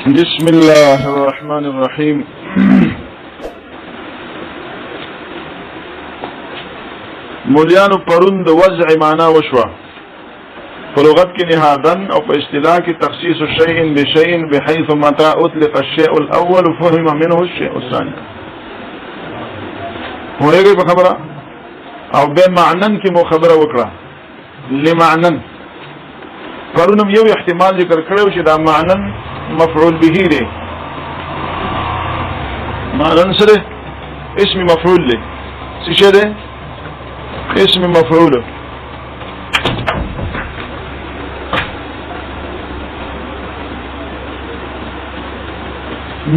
بسم الله الرحمن الرحیم. مولیانو پرون د وضع معنا وشوه. په لغت کې نهادن او په اصطلاح کې تخصیص شيء بشيء بحيث متى اطلق الشيء الاول فهم منه الشيء الثاني. پوهیږئ په خبره؟ او به معنن کې مو خبره وکړه. لمعنن پرونم یو احتمال ذکر کړو چې دا معنن مفعول به دی. معنن سره اسم مفعول دی. څه شی دی؟ اسم مفعول.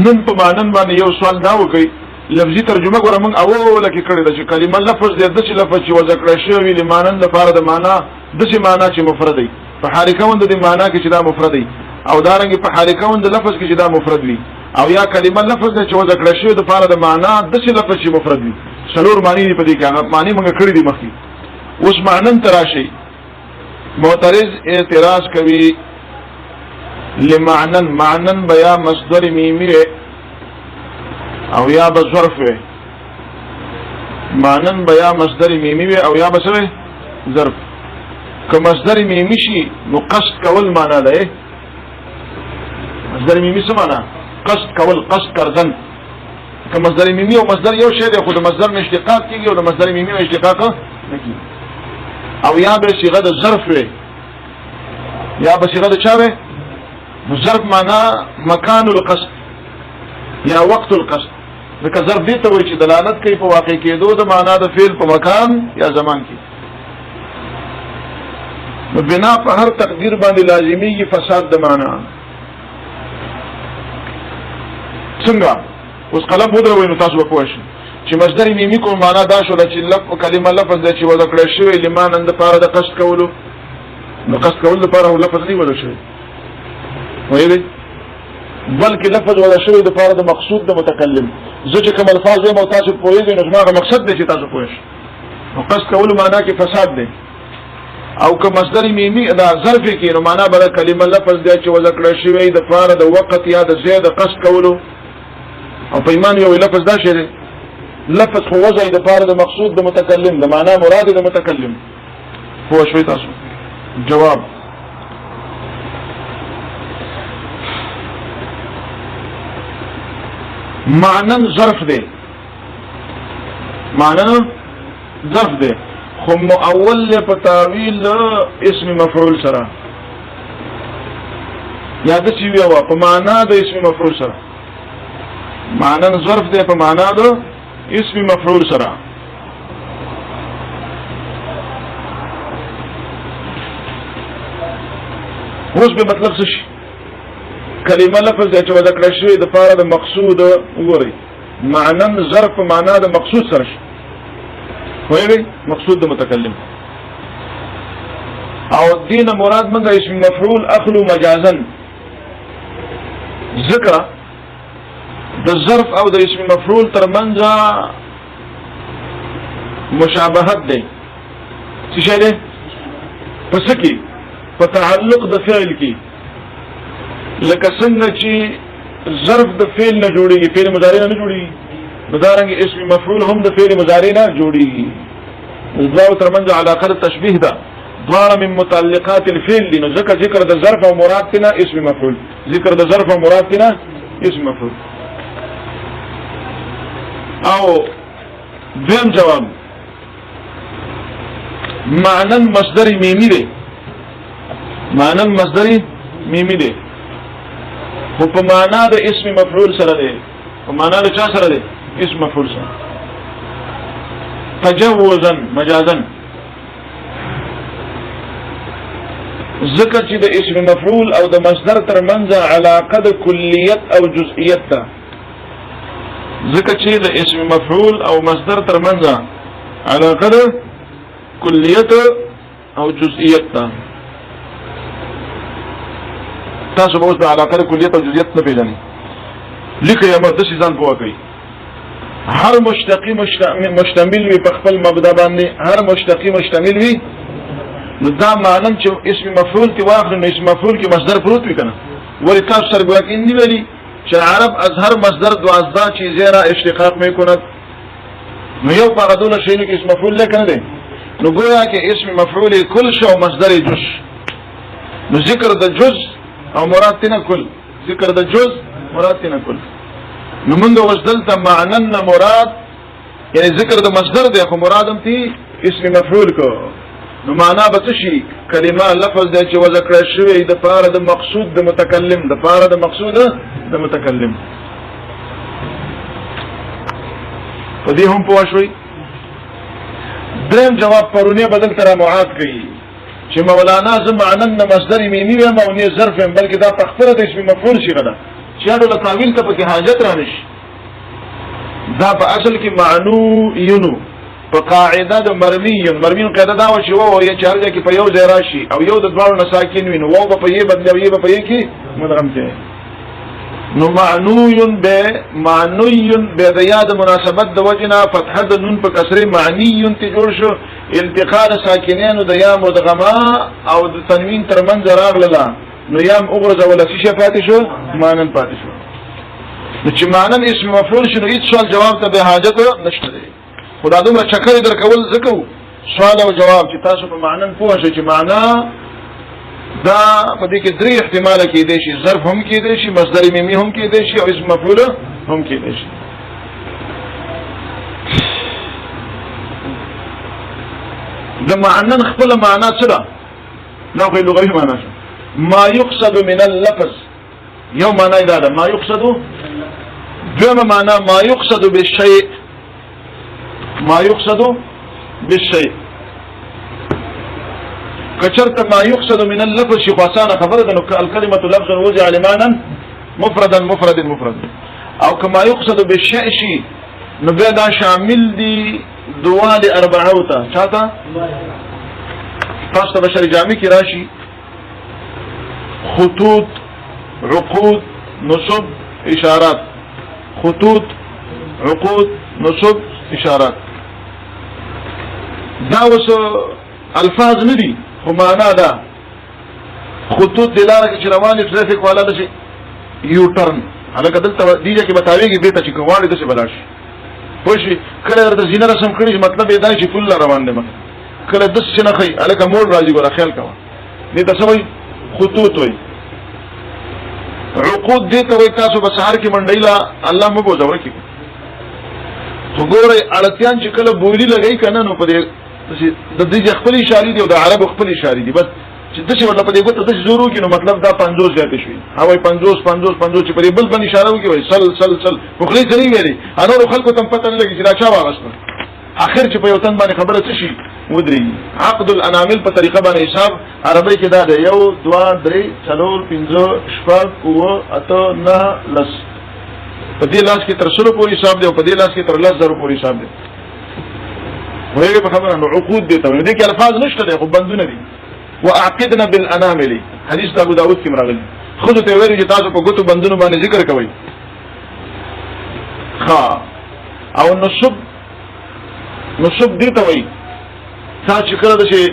نن په معنن باندې یو سوال دا وکړي، لفظي ترجمه ګوره موږ اول کې کړې ده چې کلمه لفظ دې د چې لفظ چې وضع کړی شوی وي لمانن لپاره د معنا د چې معنا چې مفرد دی، په حال کون د معنا کې چې دا مفرد دی، او دارنګ په حال کون د لفظ کې چې دا مفرد وي، او یا کلمه لفظ دې چې وضع کړی شوی د لپاره د معنا د چې لفظ چې مفرد وي. څلور معنی دي په دې کې، هغه معنی موږ کړې دي مخکې. اوس معنن تراشي معترض اعتراض کوي لمعنن. معنن بیا مصدر میمی او یا به ظرف وي. معنن بیا مصدر میمی وي او یا به څه ظرف. که مصدر میمی شي نو قصد کول معنا ده. مصدر میمی څه معنا؟ قصد کول، قصد کردن. که مصدر میمی او مصدر یو شی دی، خو د مصدر نه اشتقاق کیږي او د مصدر میمی نه اشتقاق نه کیږي. او یا به صيغه د ظرف وي، یا به صيغه د چا وي؟ ظرف معنا مکان القصد یا وقت القصد. ځکه ظرف دې ته وایي چې دلالت کوي په واقع کېدو د معنا د فعل په مکان یا زمان کې. نو بنا په هر تقدیر باندې لازمیږي فساد د معنا. څنګه؟ اوس قلم ودروئ نو تاسو به پوه شئ چې مصدر میمی کوم معنا دا شو چې لفظ کلمه لفظ دی چې وضع کړی شوی لمانن د پاره د قصد کولو. نو قصد کولو لپاره لفظ نه وضع شوی وایي، بلکې لفظ ولا شوی د پاره د مقصود د متکلم. زه چې کوم الفاظ یم او تاسو پوهیږئ نو زما مقصد دی چې تاسو پوه شئ. نو قصد کولو معنا کې فساد دی. او که مصدر میمی دا ظرف کې نو معنا بل کلمه لفظ دی چې وضع کړی شوی د پاره د وخت یا د زید قصد کولو. او په ایمان یو لفظ دا شی دی، لفظ خو وضع د پاره د مقصود د متکلم، د معنا مراد د متکلم. پوه شوي تاسو؟ جواب: معنن ظرف دی. معنن ظرف دی خو مؤول له په تاویل اسم مفعول سره، یا د څه ویوا په معنا د اسم مفعول سره. معنن ظرف دی په معنا د اسم مفعول سره. اوس به مطلب څه شي؟ کلمه لفظ دی چې وضع کړی شوی د پاره د مقصود. وګورئ، معنن ظرف معنا د مقصود سره شي. پوهیږئ؟ مقصود د متکلم. او دین مراد موږ اسم مفعول اخلو مجازا، ذکر د ظرف او د اسم مفعول ترمنځ مشابهت دی. څه شی دی؟ پس کې په تعلق د فعل کې، لکه څنګه چې ظرف د فعل نه جوړیږي، فعل مضارع نه جوړیږي، نو دارنګ اسم مفعول هم د فعل مضارع نه جوړیږي. دواړو ترمنځ علاقه د تشبیه ده، دواړه من متعلقات الفعل دي. نو ځکه ذکر د ظرف او مراد تینا اسم مفعول، ذکر د ظرف او مراد تینا اسم مفعول. او دویم جواب: معنن مصدر میمی دی. معنن مصدر میمی دی خو په معنا د اسم مفعول سره دی. په معنا د چا سره دی؟ اسم مفعول سره، تجوزا مجازا. ځکه چې د اسم مفعول او د مصدر ترمنځ علاقه د کلیت او جزئیت ده. ځکه چې د اسم مفعول او مصدر ترمنځ علاقه د کلیت او جزئیت ده. تاسو به اوس د علاقه د کلیت او جزئیت نه پیژنئ. لیکه یا مرد شي ځان پوه کوي. هر مشتقي مشتمل وي په خپل مبدا باندې. هر مشتقي مشتمل وي. نو دا معنی چې اسم مفعول تی واخلو نو اسم مفعول کې مصدر پروت وي کنه؟ ولی تاسو سره ګویا کې نیولي چې عرب از هر مصدر 12 چیزې را اشتقاق میکند. نو یو په غدول شینو کې اسم مفعول لیکنه دی، نو ګویا کې اسم مفعول کل شو مصدر جز. نو ذکر د جز او مراد تینا کل، ذکر د جز مراد تینا کل. نو موږ اوس دلته معنن مراد یعنی ذکر د مصدر دی، خو مراد هم تی اسم مفعول کو. نو معنا به څه شي؟ کلمه لفظ دی چې وضع کړی شوی د پاره د مقصود د متکلم، د پاره د مقصود د متکلم. په دې هم پوه شوي. دریم جواب پرونی بدل تر معاد کړي چې مولانا زه معنن مصدر میمی وایم او نه ظرف یم، بلکې دا په خپله د اسم مفعول صیغه ده چې هډو له تاویل ته پکې حاجت را نشي. دا په اصل کې معنو یونو په قاعده د مرمی یون، مرمی قاعده دا و چې وو یې چې هر ځای کې په یو ځای راشي او یو د دواړو نه ساکن وي، نو وو په یې بدل او یې په یې کې مدغم کې. نو معنوی به معنوی به د یاد مناسبت د وجنا فتحه د نون په کسره معنی ته جوړ شو. التقاء ساکنین د یا مدغما او د تنوین ترمنځ راغله، نو یام وګرځول چې پاتې شو، مانن پاتې شو. نو چې مانن اسم مفعول شنو، هیڅ سوال جواب ته به حاجت نشته دی. خدا دومره چکرې درکول زکو سوال او جواب چې تاسو په معنن پوه شئ چې معنا دا په دې کې درې احتمال کې دی شي، ظرف هم کې دی شي، مصدر میمی هم کې دی شي، او اسم مفعول هم کې دی شي. د معنن خپل معنا څه ده؟ نو خو لغوي معنا شو، ما يقصد من اللفظ. یو معنا دا ده ما يقصد. دویمه معنا ما يقصد بالشيء، ما يقصد بالشيء. کچرته ما يقصد من اللفظ شي، خو اسانه خبره ده، نو الكلمه لفظ وضع لمانا مفردا مفرد مفرد. او کما يقصد بالشيء شي، نو بیا دا شامل دي دوال اربعه ته. چاته؟ تاسو ته بشري جامع کې راشي خطوط، عقود، نصب، اشارات. خطوط، عقود، نصب، اشارات، دا اوس الفاظ نه دي، خو معنا ده. خطوط د لار کې چې روان ټریفیک والا د یو ټرن هلکه دلته دیجه کې بتاویږي به ته چې کوواړي د څه بلاش پوه شي. کله درته زینه رسم کړی، مطلب یې دا چې پل روان دی. مخ کله د څه نه خي الکه موړ راځي، ګوره خیال کوه. دې ته څه وایي؟ خطوط وایي. عقود دې ته وایي تاسو به سهار کې منډۍ لا الله مو بوځه ورکی. خو ګورئ اړتیان چې کله بولی لګی که نه، نو په دې د دې خپل اشارې دي او د عربو خپل اشارې دي. بس چې د څه ورته په دې ګوته د زور وکړي، نو مطلب دا 50 زیات شوي. او 50 50 50 چې په دې بل باندې اشاره وکړي، وایي سل سل سل، خو خلی څه نه ویلي، انورو خلکو ته پته نه لګي چې دا چا واغسته. اخر چې په یو تن باندې خبره څه شي ودرېږي. عقد الانامل په طریقه باندې حساب عربی کې دا دی: 1 2 3 4 5 6 7 8 9 10. په دې لاس کې تر سلو پورې حساب دی او په دې لاس کې تر 10,000 پورې حساب دی. وایي په خبره نو عقود دي ته دې کې الفاظ نشته دی، خو بندونه دي. واعقدنا بالانامل، حدیث د ابو داود کې راغلی، خود ته ویل چې تاسو په ګوتو بندونو باندې ذکر کوئ. ها، او نصب، نصب دې ته وایي تا چې کله د شي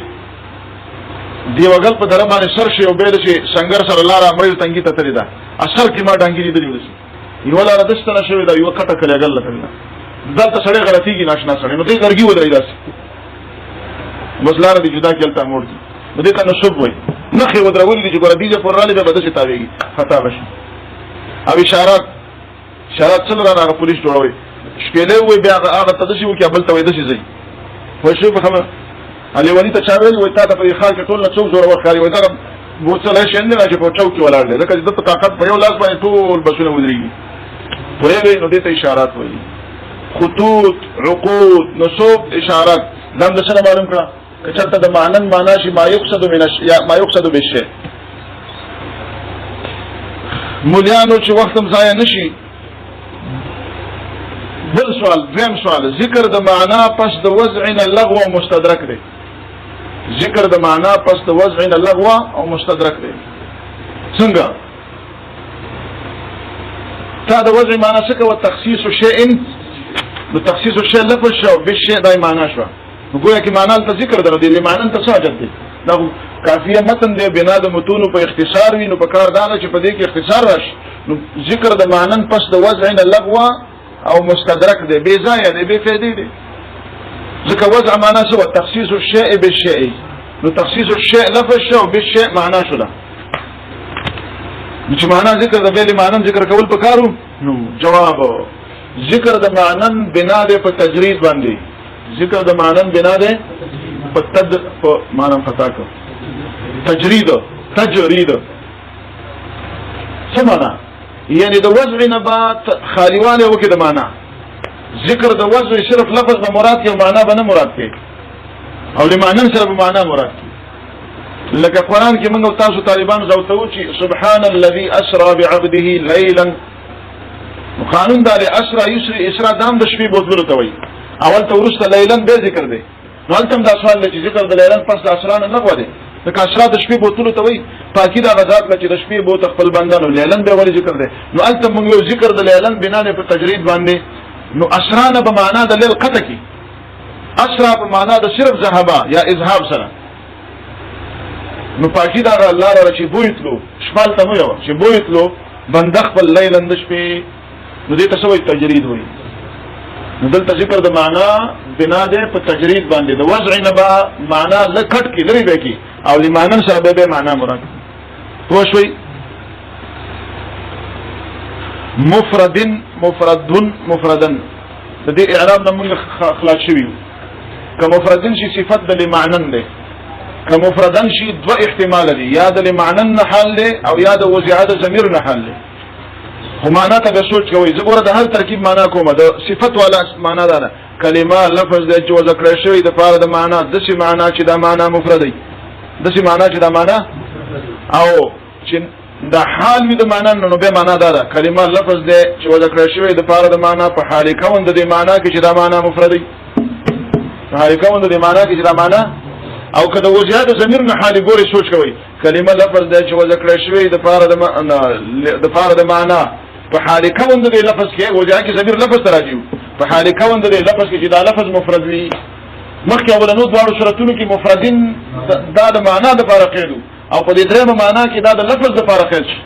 دیوګل په دره باندې سر شي او به شي سنگر سره لار امرې تنګي ته تللی ده، اثر کې ما ډنګې لیدلې ولسی، یو لار دشته شوې ده، یو کټه کلی ګل لته دلته سړی غلطیږي، ناشنا سړی، نو دې لرګي ودرې داسې بس لار دې جدا کېلته موړ دي، نو دې ته نصب وایي. نخې ودرول دي چې ګوره دې پر رالې به بده تاویږي خطا بشي. او اشارات، اشارات څنګه راغله؟ پولیس جوړوي شپېلې وي، بیا هغه ته دشي وکي، بل ته وي دشي ځي. خو شو په خبره علي ولي ته چا ویل وای تا ته په ښار کې ټول نه څوک زور ورکاري؟ وای دا بوتل شي نه چې په چوک کې ولاړ دی، ځکه چې د په طاقت په یو لاس باندې ټول بسونه ودرېږي. پوهېږئ؟ نو دې ته اشارات وایي. خطوط، عقود، نصوب، اشارات، دا هم د څه نه معلوم کړه که چېرته د معنن معنا شي ما یقصد من یا ما یقصد بالشیء. مولیانو چې وخت هم ضایع نشي. بل سوال، دویم سوال: ذکر د معنا پس د وضع نه لغو او مستدرک دی. ذکر د معنا پس د وضع نه لغو او مستدرک دی څنګه؟ تا د وضع معنا څه کوه؟ تخصیص شیء. نو تخصیص شیء لفظ شو، بالشیء دای معنا شو، نو ګویا کې معنا ته ذکر درو دی، معنا ته څه حاجت دی؟ دا کافیه متن دی، بنا د متونو په اختصار وي، نو په کار دا چې په دې کې اختصار راشي. نو ذکر د معنن پس د وضع نه لغوه او مستدرک دی، بې ځایه دی، بې فایدې دی. ځکه وضع معنا څه؟ تخصیص الشیء بالشیء. نو تخصیص الشیء لفظ شو، بالشیء معنا شو. ده چې معنا ذکر د بیل معنن ذکر کول پکارو. نو جواب، ذکر د معنن بنا ده په تجرید باندې. ذکر د معنن بنا ده په تد په معنا خطا کو تجرید. تجرید څه معنا؟ یعنی د وضع نه بعد خالیواله وکي د معنا. ذکر د وضع صرف لفظ به مراد کې، معنا به نه مراد کې، او لمعنن سره به معنا مراد کې. لکه قران کې موږ تاسو طالبان زوتو چې سبحان الذي اسرا بعبده ليلا. قانون دا اسرا یسری، اسرا دام د شپې بوتلو ته وایي. اول ته ورسته لیلن به ذکر دی. نو هلته دا سوال دی چې ذکر د لیلن پس د اسرا نه نه غواړي، لکه اسرا د شپې بوتلو ته وایي. پاکي دا غزاد چې د شپې بوت خپل بندانو، لیلن به ولې ذکر دی؟ نو هلته موږ یو ذکر د لیلن بنا نه په تجرید باندې. نو اسرا نه په معنا د لیل قطع کی، اسرا په معنا د صرف ذهبا یا اذهاب سره. نو پاکي دا الله را چې بویتلو شپال ته مو یو چې بویتلو بنده خپل لیلن د شپې. نو دې ته څه وایي؟ تجرید وایي. نو دلته ذکر د معنا بنا ده په تجرید باندې، د وضع نه با معنا لکټ کې لري به کې، او لمانن سره به معنا مراد. پوه شوي؟ مفردن، مفردن، مفردن، د دې اعراب نه موږ خلاص شوی. که مفردن شي صفت د لمعنن ده، که مفردن شي دوه احتمال دي، یا د لمعنن نه حال ده او یا د وضع د ضمیر نه حال ده. خو معنا ته به سوچ کوي. زه ګوره د هر ترکیب معنا کوم. د صفت والا معنا ده ده کلمه لفظ دی چې وذکر شوی د پاره د معنا، د څه معنا چې دا معنا مفرد دی، د څه معنا چې دا معنا او چې د حال وی د معنا. نو به معنا دا ده کلمه لفظ دی چې وذکر شوی د پاره د معنا په حال کون د دې معنا کې چې دا معنا مفرد دی، په حال کون د دې معنا کې چې دا معنا. او که د وجهه د ضمیر نه حال ګوري، سوچ کوي کلمه لفظ دی چې وذکر شوی د پاره د معنا، د پاره د معنا په حال کون د دې لفظ کې، وجهه کې ضمیر لفظ ته راځي، په حال کون د دې لفظ کې چې دا لفظ مفرد وي. مخکې اولنو دواړو شرطونو کې مفردین دا د معنا د پاره قیدو، او په دې درېمه معنا کې دا د لفظ د پاره قید شي.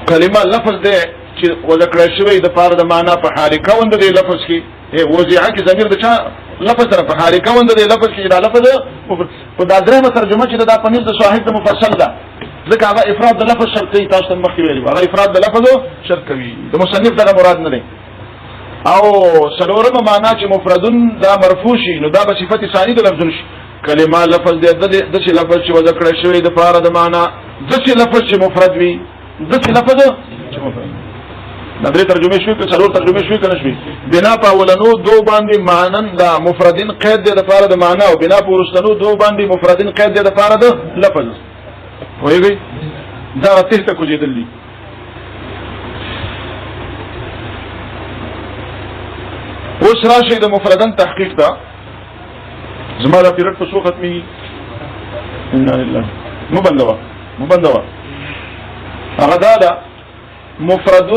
کلمه لفظ دی چې وذکر شوی د پاره د معنا په حال کون د دې لفظ کې، وضع کې ضمیر د چا لفظ سره، په حال کون د دې لفظ کې دا لفظ. په دا درېمه ترجمه چې دا پنځ د صاحب د مفصل ده، ځکه هغه افراد د لفظ شرط کوي. تاسو ته مخکې ویلي، هغه افراد د لفظ شرط کوي، د مصنف دغه مراد نه دی. او څلورمه معنا چې مفردن دا مرفوع شي، نو دا به صفت ثانی د لفظ شي. کلمه لفظ دی د چې لفظ چې وذکر شوی د پاره د معنا، د چې لفظ چې مفرد وي، د چې لفظ چې مفرد. دا درې ترجمه شوې که څلور ترجمه شوې که نه شوې؟ بنا په اولنو دو باندې معنن دا مفردین قید دی د پاره د معنا، او بنا په وروستنو دو باندې مفردین قید دی د پاره د لفظ. پوهېږئ؟ دا ته ته کوجېدل دي. اوس راشي د مفردن تحقیق ته. زما دا پیریډ په څو ختمي؟ انا لله. مبندوا مبندوا. هغه دا ده مفرد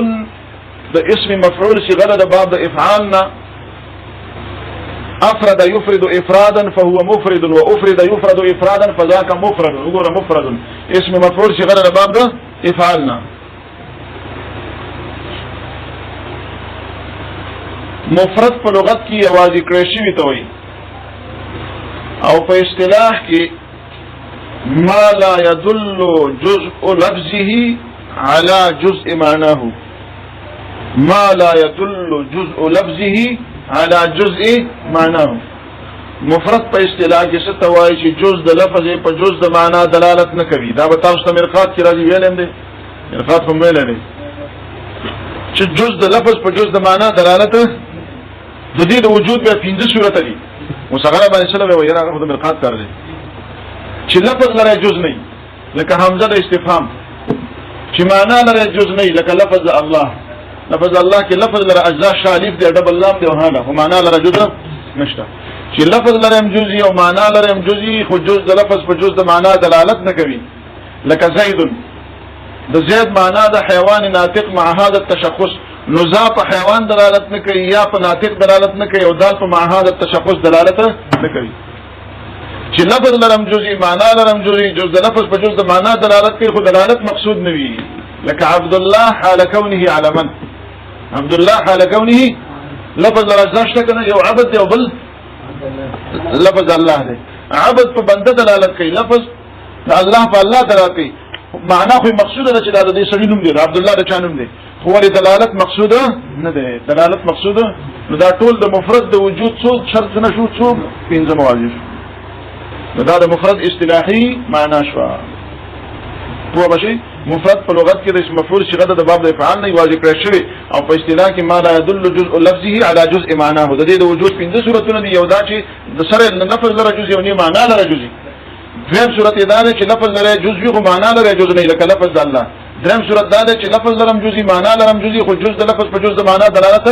د اسم مفعول صيغه د باب د افعال نه. افرد يفرد افرادا فهو مفرد، وافرد يفرد افرادا فذاك مفرد. وګوره، مفرد اسم مفعول صيغه د باب د افعال نه. مفرد په لغت کې یوازې کړی شوی ته وایي، او په اصطلاح کې ما لا يدل جزء لفظه على جزء معناه، ما لا يدل جزء لفظه على جزء معناه. مفرد په اصطلاح کې څه ته وایي؟ چې جز د لفظ په جز د معنا دلالت نه کوي. دا به تاسو ته مرقات کې راځي، ویلم دي، مرقات هم ویل دي چې جز د لفظ په جز د معنا دلالت د دې د وجود به پنځه صورت دي. مصغره باندې سره وایي، هغه د مرقات کار دی چې لفظ لره جز نه، لکه همزه د استفهام، چې معنا لره جز نه، لکه لفظ الله. لفظ الله کې لفظ لره اجزا شالف دی، ډبل لام دی، او هغه خو معنا لره جز نشته. چې لفظ لره هم جزئی او معنا لره هم جزئی، خو جز د لفظ په جز د معنا دلالت نه کوي، لکه زید. د زید معنا د حیوان ناطق مع هذا التشخص، نو ذا په حیوان دلالت نه کوي، یا په ناطق دلالت نه کوي، او دال په مع هذا التشخص دلالت نه کوي. چې لفظ لرم جزئی، معنا لرم جزئی، جز د لفظ په جز د معنا دلالت کوي، خو دلالت مقصود نه وي. لکه عبد الله حال كونه علما، عبد الله حال كونه لفظ لره شته کنه، یو عبد دی او بل لفظ الله دی. عبد په بنده دلالت کوي، لفظ د الله په الله دلالت کوي، معنا خو مقصوده ده چې دا د دې سړي نوم دی، عبد الله د چا نوم دی، خو ولې دلالت مقصوده نه ده؟ دلالت مقصوده. نو دا ټول د مفرد د وجود څو شرط نه شو؟ څو؟ پنځه مواضع شو. نو دا د مفرد اصطلاحي معنا شو. پوه بشي، مفرد په لغت کې د اسم مفعول صيغه د باب د افعال نه واضح کړی شوی، او په اصطلاح کې ما لا يدل جزء لفظه على جزء معناه. د دې د وجود پنځه صورتونه دي. یو دا چې د سره لفظ لره جزء او نه معنا لره جزء. دویم صورت دا ده چې لفظ لره جزء خو معنا لره جزء نه، لکه لفظ د الله. دریم صورت دا ده چې لفظ لرم جزء، معنا لرم جزء، خو جزء د لفظ په جزء د معنا دلالت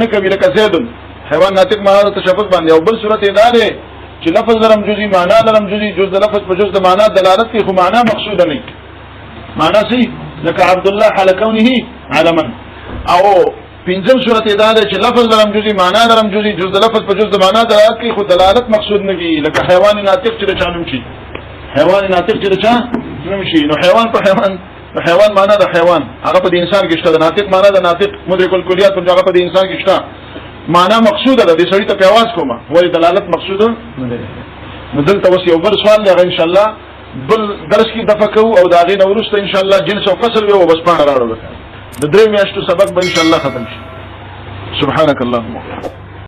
نه کوي، لکه زید حیوان ناطق معنا د تشخص باندې. او بل صورت دا ده چې لفظ لرم جزء، معنا لرم جزء، جزء د لفظ په جزء د معنا دلالت کوي خو معنا مقصود نه، معنا سي، لکه عبد الله حال كونه علما. او پنځم صورت دا ده چې لفظ لرم جزئی، معنا لرم جزئی، جز لفظ په جز معنا دلالت کوي خو دلالت مقصود نه وي، لکه حیوان ناطق چې چا نوم شي، حیوان ناطق چې چا نوم شي. نو حیوان په حیوان، حیوان معنا د حیوان هغه په انسان کې شته، د ناطق معنا د ناطق مدرک الکلیات په هغه په انسان کې شته، معنا مقصوده ده، د سړي ته پیواز کومه ولې دلالت مقصود نه ده. نو دلته اوس یو بل سوال دی، ان شاء الله بل درس کې دفع کوو، او دا غي نو وروسته ان شاء الله جنس او فصل وي او بس پاڼه راوړو. د درې میاشتو سبق به ان شاء الله ختم شي. سبحانك اللهم.